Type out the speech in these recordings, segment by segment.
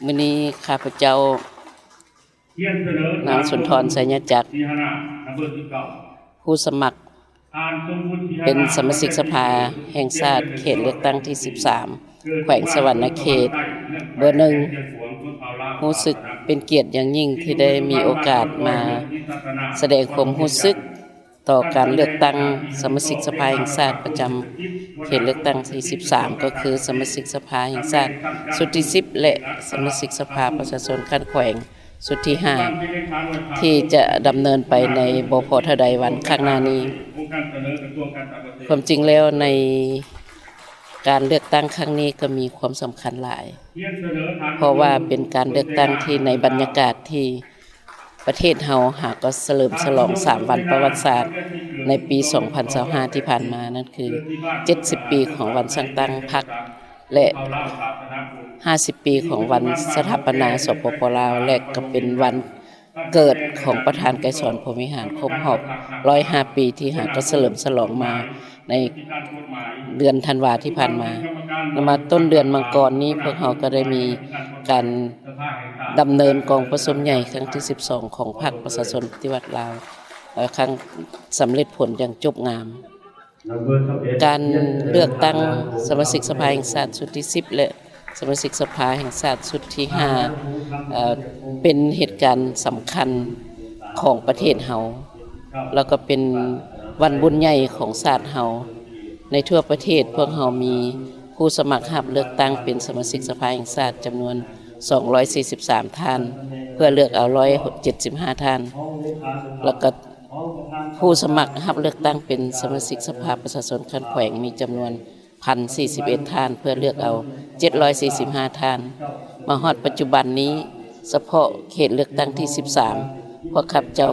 ມື້ນີ້ຂ້າພະເຈົ້າ ນາງສຸນທອນ ໄຊຍະຈັກ ຜູ້ສະໝັກເປັນສະມາຊິກສະພາແຫ່ງຊາດເຂດເລືອກຕັ້ງທີສິບສາມ ແຂວງສະຫວັນນະເຂດ ເບີໜຶ່ງ ຮູ້ສຶກເປັນກຽດຢ່າງຍິ່ງທີ່ໄດ້ມີໂອກາດມາສະແດງຄວາມຮູ້ສຶກ ຕໍ່ການເລືອກຕັ້ງສະມາຊິກສະພາແຫ່ງຊາດປະຈຳເຂດເລືອກຕັ້ງທີສິບສາມ ກໍຄືສະມາຊິກສະພາແຫ່ງຊາດຊຸດທີສິບ ແລະ ສະມາຊິກສະພາປະຊາຊົນຂັ້ນແຂວງຊຸດທີຫ້າ ທີ່ຈະດຳເນີນໄປໃນບໍ່ພໍເທົ່າໃດວັນຂ້າງໜ້ານີ້. ຄວາມຈິງແລ້ວໃນການເລືອກຕັ້ງຄັ້ງນີ້ກໍມີຄວາມສຳຄັນຫຼາຍ ເພາະວ່າເປັນການເລືອກຕັ້ງທີ່ໃນບັນຍາກາດທີ່ ປະເທດເຮົາຫາກໍສະເຫຼີມສະຫຼອງສາມວັນປະຫວັດສາດໃນປີສອງພັນຊາວຫ້າທີ່ຜ່ານມາ ນັ້ນຄືເຈັດສິບປີຂອງວັນສ້າງຕັ້ງພັກ ແລະ ຫ້າສິບປີຂອງວັນສະຖາປະນາ ສປປ ລາວ ແລະ ກໍເປັນວັນເກີດຂອງປະທານໄກສອນ ພົມວິຫານ ຄົບຮອບຮ້ອຍຫ້າປີທີ່ຫາກໍສະເຫຼີມສະຫຼອງມາ ໃນເດືອນທັນວາທີ່ຜ່ານມາ. ແລະ ມາຕົ້ນເດືອນມັງກອນນີ້ ພວກເຮົາກໍໄດ້ມີການດຳເນີນກອງປະຊຸມໃຫຍ່ຄັ້ງທີສິບສອງ ຂອງພັກປະຊາຊົນປະຕິວັດລາວ ເອີ ຄັ້ງສຳເລັດຜົນຢ່າງຈົບງາມ. ການເລືອກຕັ້ງສະມາຊິກສະພາແຫ່ງຊາດຊຸດທີສິບ ແລະ ສະມາຊິກສະພາແຫ່ງຊາດຊຸດທີຫ້າ ເອີ ເປັນເຫດການສຳຄັນຂອງປະເທດເຮົາ ແລ້ວກໍເປັນວັນບຸນໃຫຍ່ຂອງຊາດເຮົາ. ໃນທົ່ວປະເທດ ພວກເຮົາມີຜູ້ສະໝັກຮັບເລືອກຕັ້ງເປັນສະມາຊິກສະພາແຫ່ງຊາດຈຳນວນສອງຮ້ອຍສີ່ສິບສາມທ່ານ ເພື່ອເລືອກເອົາຮ້ອຍເຈັດສິບຫ້າທ່ານ ແລ້ວກໍຜູ້ສະໝັກຮັບເລືອກຕັ້ງເປັນສະມາຊິກສະພາປະຊາຊົນຂັ້ນແຂວງມີຈຳນວນ ໜຶ່ງພັນສີ່ສິບເອັດທ່ານ ເພື່ອເລືອກເອົາເຈັດຮ້ອຍສີ່ສິບຫ້າທ່ານ. ມາຮອດປັດຈຸບັນນີ້ ສະເພາະເຂດເລືອກຕັ້ງທີສິບສາມ ພວກຂ້າພະເຈົ້າ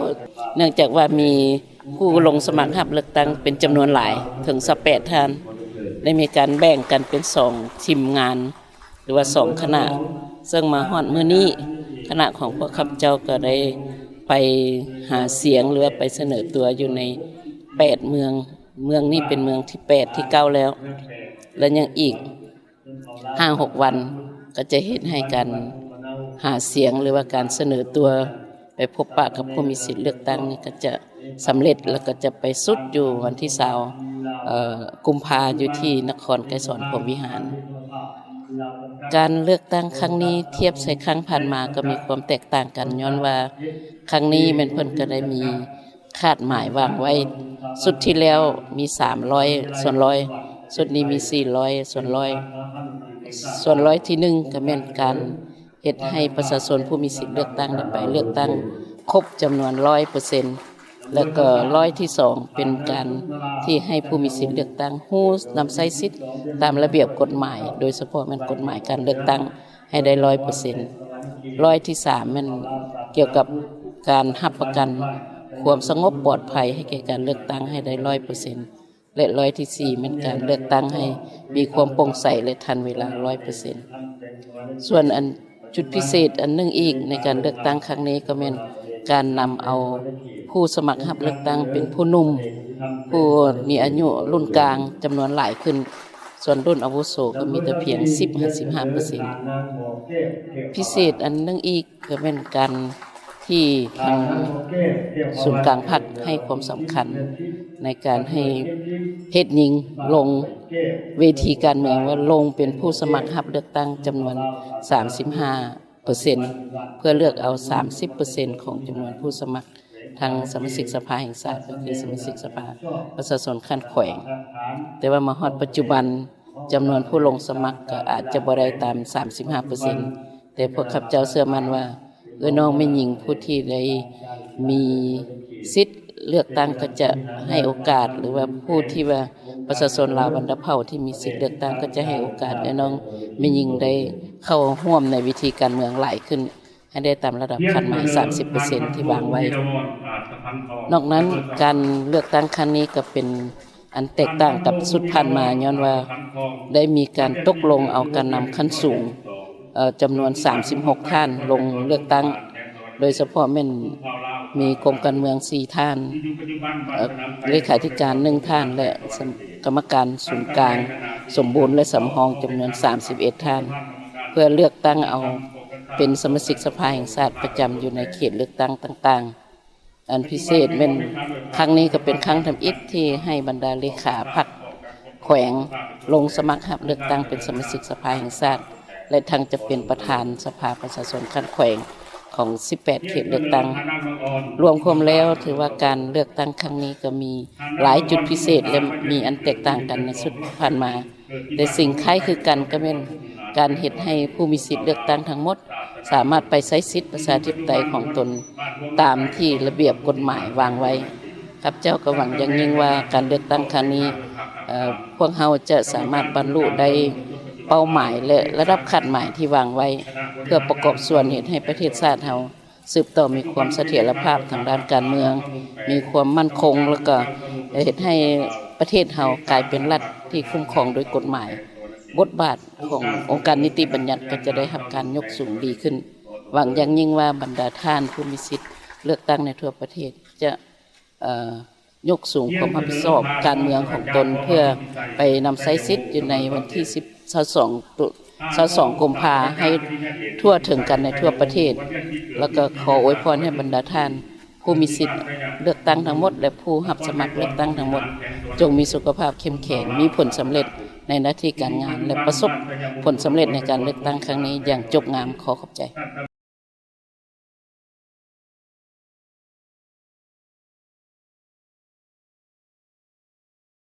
ເນື່ອງຈາກວ່າມີຜູ້ລົງສະໝັກຮັບເລືອກຕັ້ງເປັນຈຳນວນຫຼາຍ ເຖິງຊາວແປດທ່ານ ໄດ້ມີການແບ່ງກັນເປັນສອງທີມງານ ຫຼືວ່າສອງຄະນະ ເຊິ່ງມາຮອດມື້ນີ້ ຄະນະຂອງພວກຂ້າພະເຈົ້າກໍໄດ້ໄປຫາສຽງ ຫຼືວ່າໄປສະເໜີຕົວຢູ່ໃນແປດເມືອງ. ເມືອງນີ້ເປັນເມືອງທີແປດ ທີເກົ້າແລ້ວ ແລະ ຍັງອີກຫ້າຫົກວັນ ກໍຈະເຮັດໃຫ້ການຫາສຽງ ຫຼືວ່າການສະເໜີຕົວໄປພົບປະກັບຜູ້ມີສິດເລືອກຕັ້ງນີ້ ກໍຈະສຳເລັດ ແລ້ວກໍຈະໄປສຸດຢູ່ວັນທີຊາວ ເອີ ກຸມພາ ຢູ່ທີ່ນະຄອນໄກສອນ ພົມວິຫານ. ການເລືອກຕັ້ງຄັ້ງນີ້ທຽບໃສ່ຄັ້ງຜ່ານມາກໍມີຄວາມແຕກຕ່າງກັນ ຍ້ອນວ່າຄັ້ງນີ້ແມ່ນເພິ່ນກໍໄດ້ມີ ຄາດໝາຍວາງໄວ້ ຊຸດທີ່ແລ້ວມີສາມຮ້ອຍສ່ວນຮ້ອຍ ຊຸດນີ້ມີສີ່ຮ້ອຍສ່ວນຮ້ອຍ. ສ່ວນຮ້ອຍທີໜຶ່ງກໍແມ່ນການເຮັດໃຫ້ປະຊາຊົນຜູ້ມີສິດເລືອກຕັ້ງໄດ້ໄປເລືອກຕັ້ງຄົບຈຳນວນຮ້ອຍເປີເຊັນ ແລ້ວກໍຮ້ອຍທີສອງເປັນການທີ່ໃຫ້ຜູ້ມີສິດເລືອກຕັ້ງຮູ້ນຳໃຊ້ສິດຕາມລະບຽບກົດໝາຍ ໂດຍສະເພາະແມ່ນກົດໝາຍການເລືອກຕັ້ງ ໃຫ້ໄດ້ຮ້ອຍເປີເຊັນ. ຮ້ອຍທີສາມແມ່ນກ່ຽວກັບການຮັບປະກັນຄວາມສະຫງົບປອດໄພໃຫ້ແກ່ການເລືອກຕັ້ງໃຫ້ໄດ້ຮ້ອຍເປີເຊັນ ແລະ ຮ້ອຍທີສີ່ແມ່ນການເລືອກຕັ້ງໃຫ້ມີຄວາມໂປ່ງໃສ ແລະ ທັນເວລາຮ້ອຍເປີເຊັນ. ສ່ວນອັນຈຸດພິເສດອັນໜຶ່ງອີກໃນການເລືອກຕັ້ງຄັ້ງນີ້ ກໍແມ່ນການນຳເອົາຜູ້ສະໝັກຮັບເລືອກຕັ້ງເປັນຜູ້ໜຸ່ມ ຜູ້ມີອາຍຸລຸ້ນກາງຈຳນວນຫຼາຍຂຶ້ນ. ສ່ວນລຸ້ນອາວຸໂສກໍມີແຕ່ພຽງສິບຫາສິບຫ້າເປີເຊັນ. ພິເສດອັນໜຶ່ງອີກກໍແມ່ນການທີ່ທາງສູນກາງພັກໃຫ້ຄວາມສຳຄັນໃນການໃຫ້ເພດຍິງລົງເວທີການເມືອງ ວ່າລົງເປັນຜູ້ສະໝັກຮັບເລືອກຕັ້ງຈຳນວນສາມສິບຫ້າເປີເຊັນ ເພື່ອເລືອກເອົາສາມສິບເປີເຊັນຂອງຈຳນວນຜູ້ສະໝັກ ທັງສະມາຊິກສະພາແຫ່ງຊາດ ກໍຄືສະມາຊິກສະພາປະຊາຊົນຂັ້ນແຂວງ. ແຕ່ວ່າມາຮອດປັດຈຸບັນ ຈຳນວນຜູ້ລົງສະໝັກກໍອາດຈະບໍ່ໄດ້ຕາມສາມສິບຫ້າເປີເຊັນ ແຕ່ພວກຂ້າພະເຈົ້າເຊື່ອໝັ້ນວ່າ ເອື້ອຍນ້ອງແມ່ຍິງຜູ້ທີ່ໄດ້ມີສິດເລືອກຕັ້ງ ກໍຈະໃຫ້ໂອກາດ ຫຼືວ່າຜູ້ທີ່ວ່າປະຊາຊົນລາວບັນດາເຜົ່າທີ່ມີສິດເລືອກຕັ້ງ ກໍຈະໃຫ້ໂອກາດເອື້ອຍນ້ອງແມ່ຍິງໄດ້ເຂົ້າຮ່ວມໃນເວທີການເມືອງຫຼາຍຂຶ້ນ ໃຫ້ໄດ້ຕາມລະດັບຄາດໝາຍສາມສິບເປີເຊັນທີ່ວາງໄວ້. ນອກນັ້ນ ການເລືອກຕັ້ງຄັ້ງນີ້ກໍເປັນອັນແຕກຕ່າງກັບຊຸດຜ່ານມາ ຍ້ອນວ່າໄດ້ມີການຕົກລົງເອົາການນຳຂັ້ນສູງ ເອີ ຈຳນວນສາມສິບຫົກທ່ານລົງເລືອກຕັ້ງ ໂດຍສະເພາະແມ່ນມີກົມການເມືອງສີ່ທ່ານ, ເອີ ເລຂາທິການໜຶ່ງທ່ານ ແລະ ກຳມະການສູນກາງສົມບູນ ແລະ ສຳຮອງຈຳນວນສາມສິບເອັດທ່ານ. ເພື່ອເລືອກຕັ້ງເອົາເປັນສະມາຊິກສະພາແຫ່ງຊາດປະຈຳຢູ່ໃນເຂດເລືອກຕັ້ງຕ່າງໆ. ອັນພິເສດແມ່ນຄັ້ງນີ້ກໍເປັນຄັ້ງທຳອິດທີ່ໃຫ້ບັນດາເລຂາພັກແຂວງລົງສະໝັກຮັບເລືອກຕັ້ງເປັນສະມາຊິກສະພາແຫ່ງຊາດ ແລະ ທັງຈະເປັນປະທານສະພາປະຊາຊົນຂັ້ນແຂວງຂອງສິບແປດເຂດເລືອກຕັ້ງ. ລວມຄວາມແລ້ວຖືວ່າການເລືອກຕັ້ງຄັ້ງນີ້ກໍມີຫຼາຍຈຸດພິເສດ ແລະ ມີອັນແຕກຕ່າງກັນໃນຊຸດຜ່ານມາ. ແຕ່ສິ່ງຄ້າຍຄືກັນກໍແມ່ນການເຮັດໃຫ້ຜູ້ມີສິດເລືອກຕັ້ງທັງໝົດ ສາມາດໄປໃຊ້ສິດປະຊາທິປະໄຕຂອງຕົນຕາມທີ່ລະບຽບກົດໝາຍວາງໄວ້. ຂ້າພະເຈົ້າກໍຫວັງຢ່າງຍິ່ງວ່າການເລືອກຕັ້ງຄັ້ງນີ້ ເອີ ພວກເຮົາຈະສາມາດບັນລຸໄດ້ເປົ້າໝາຍ ແລະ ລະດັບຄາດໝາຍທີ່ວາງໄວ້ ເພື່ອປະກອບສ່ວນເຮັດໃຫ້ປະເທດຊາດເຮົາ ສືບຕໍ່ມີຄວາມສະຖຽນລະພາບທາງດ້ານການເມືອງ, ມີຄວາມໝັ້ນຄົງ ແລ້ວກໍເຮັດໃຫ້ປະເທດເຮົາກາຍເປັນລັດທີ່ຄຸ້ມຄອງໂດຍກົດໝາຍ. ບົດບາດຂອງອົງການນິຕິບັນຍັດກໍຈະໄດ້ຮັບການຍົກສູງດີຂຶ້ນ. ຫວັງຢ່າງຍິ່ງວ່າບັນດາທ່ານຜູ້ມີສິດເລືອກຕັ້ງໃນທົ່ວປະເທດຈະ ເອີ ຍົກສູງຄວາມຮັບຜິດຊອບການເມືອງຂອງຕົນ ເພື່ອໄປນຳໃຊ້ສິດຢູ່ໃນວັນທີສິບ ຊາວສອງ ຕຸ ຊາວສອງ ກຸມພາ ໃຫ້ທົ່ວເຖິງກັນໃນທົ່ວປະເທດ. ແລ້ວກໍຂໍອວຍພອນໃຫ້ບັນດາທ່ານຜູ້ມີສິດເລືອກຕັ້ງທັງໝົດ ແລະ ຜູ້ຮັບສະໝັກເລືອກຕັ້ງທັງໝົດ ຈົ່ງມີສຸຂະພາບເຂັ້ມແຂງ, ມີຜົນສຳເລັດໃນໜ້າທີ່ການງານ ແລະ ປະສົບຜົນສຳເລັດໃນການເລືອກຕັ້ງຄັ້ງນີ້ຢ່າງຈົບງາມ. ຂໍຂອບໃຈ.